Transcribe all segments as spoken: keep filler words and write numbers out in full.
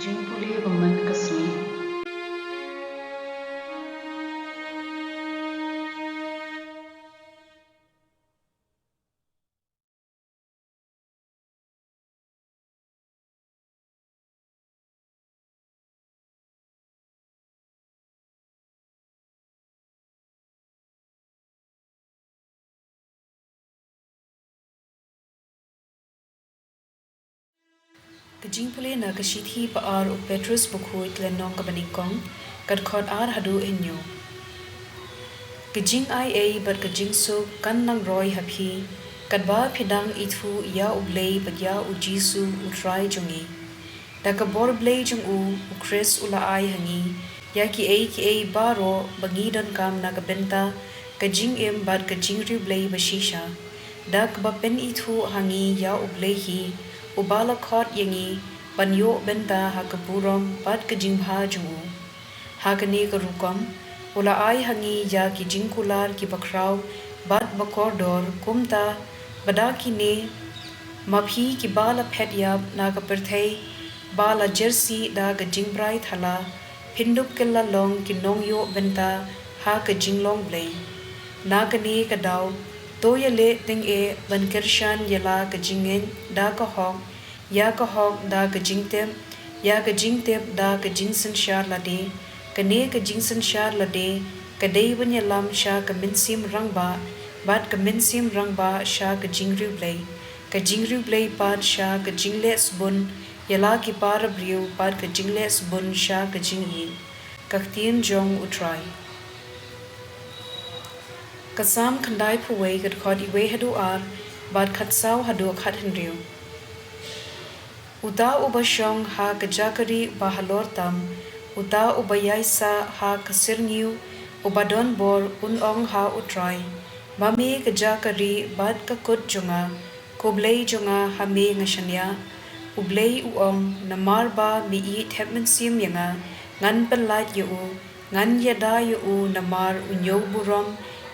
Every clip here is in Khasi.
Jingpule ba man ka sngi. Ka jingpule na ka shithi ba ar u Petrus bakhuid, lynnong kaba nyngkong, ka dkhot ar haduh hynñiew. Ka jingai ei bad ka jingsuk kan nang roi ha phi, katba phi dang ithuh ïa U Blei bad ïa U Jisu U Trai jong ngi. Da ka bor Blei jong u, U Khrist u la ai ha ngi ïa kiei kiei baroh ba ngi donkam na ka bynta ka jingim bad ka jingriewblei ba shisha. Da kaba pynithuh ha ngi ïa U Blei hi, uba la khot ïa ngi ban ïoh bynta ha ka burom bad ka jingbha jong u. Ha kane ka rukom, u la ai ha ngi ïa ki jingkular kiba khraw bad ba kordor, kumta ba da kine ma phi kiba la phet ïap na ka pyrthei ba la jyrsieh da ka jingbrai thala, phin dup kylla long ki nongïoh bynta ha ka jinglong Blei. Na kane ka daw, to ïaleh tyngeh ban kyrshan ïa la ka jingngeit da ka hok, ïa ka hok da ka jingtip, ïa ka jingtip da ka jingsynshar lade. Kane ka jingsynshar lade ka dei ban ïalam sha ka mynsiem rangbah, bad ka mynsiem rangbah sha ka jingriewblei, ka jingriewblei pat sha ka jingleh sbun ïa la ki para briew, bad ka jingleh sbun sha ka jingïeit. Ka ktien jong U Trai. Ka Salm khyndaiphew wei, ka dkhot iwei haduh ar, bad khatsaw haduh khathynriew. Uta uba shong ha ka jaka rieh ba halor tam, uta uba ïaisah ha ka syrngiew, uba don bor, un ong ha U Trai: Ma me ka jaka rieh bad ka kut jong nga, ko Blei jong nga, ha me nga shaniah. U Blei u ong: Namar ba me ïeit thep mynsiem ïa nga, ngan pynlait ïa u, ngan ïada ïa u, namar u ñiew burom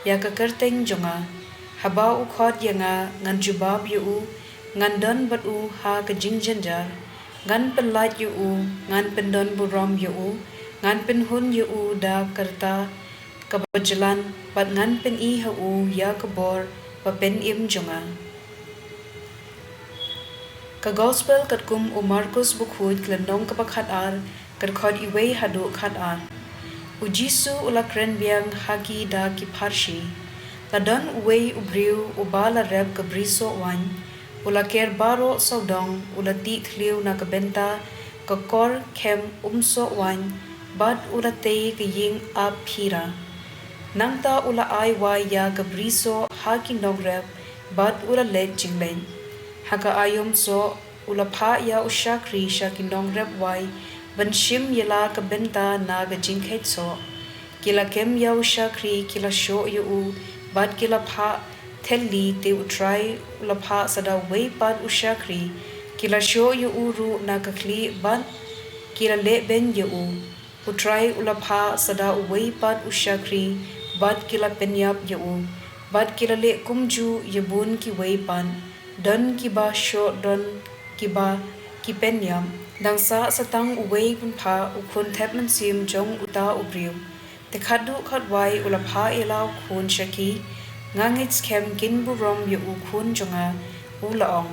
ïa ka kyrteng jong nga. Haba u khot ïa nga, ngan jubab ïa u, ngan don bad u ha ka jingjynjar. Ngan pynlait ïa u, ngan pyndon burom ïa u, ngan pynhun ïa u da ka rta kaba jlan, bad ngan pyni ha u ïa ka bor ba pynim jong nga. Ka Gospel katkum u Markus bakhuid, lynnong kaba khatar, ka dkhot iwei haduh khatar. U Jisu u la kren biang ha ki da ki pharshi. La don uwei u briew uba la rep ka bri soh waiñ. U la ker baroh sawdong, u la tih thliew na ka bynta ka kor khem um soh waiñ, bad u la tei ka ïing ap phira. Nangta u la ai wai ïa ka bri soh ha ki nongrep, bad u la leit jingleit. Ha ka aïom soh, u la phah ïa u shakri sha ki nongrep wai ban shim ïa la ka bynta na ka jingkheit soh. Ki la kem ïa u shakri, ki la shoh ïa u, bad ki la phah thylli, te U Trai u la phah sa da uwei pat u shakri. Ki la shoh ïa u ruh na ka khlieh, bad ki la lehbeiñ ïa u. U Trai u la phah sa da uwei pat u shakri, bad ki la pynïap ïa u. Bad ki la leh kumjuh ïa bun kiwei pat. Don kiba shoh, don kiba ki pynïap. Dang sah sa tang uwei pynphah, u khun thep mynsiem jong uta u briew. Te khatduh khatwai u la phah ïa la u khun sha ki. Nga ngeit skhem kin burom ïa u khun jong nga, u la ong.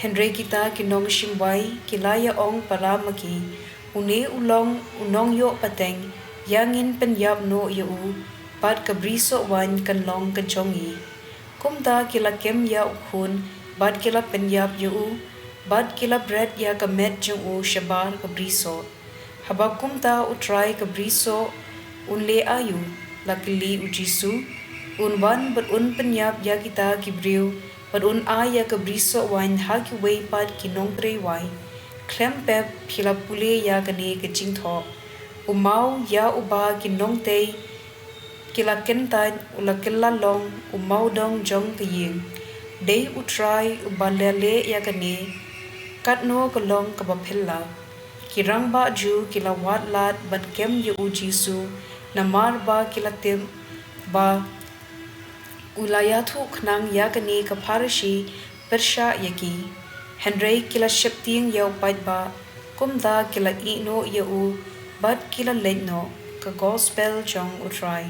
Hynrei kita ki nongshim wai ki la ïa ong para ma ki: Une u long u nongïoh pateng, ïa ngin pynïap noh ïa u, bad ka bri soh waiñ kan long ka jong ngi. Kumta ki la kem ïa u khun, bad ki la pynïap ïa u, bad ki la bret ïa ka met jong u shabar ka bri soh. Haba kumta U Trai ka bri soh un leh aïu? La kylli U Jisu. Un wan bad un pynïap ïa kita ki briew, bad un ai ïa ka bri soh waiñ ha kiwei pat ki nongtrei wai. Khlem pep phi la pule ïa kane ka jingthoh: U maw ïa uba ki nongtei ki la kyntait u la kylla long u mawdong jong ka ïing. Dei U Trai uba la leh ïa kane. Katno ka long kaba phylla! Ki rangbah Jiw ki la wad lad ban kem ïa U Jisu, namar ba ki la tip ba u la ïathuh khnang ïa kane ka pharshi pyrshah ïa ki. Hynrei ki la sheptieng ïa u paidbah. Kumta ki la iehnoh ïa u bad ki la leit noh. Ka Gospel jong U Trai.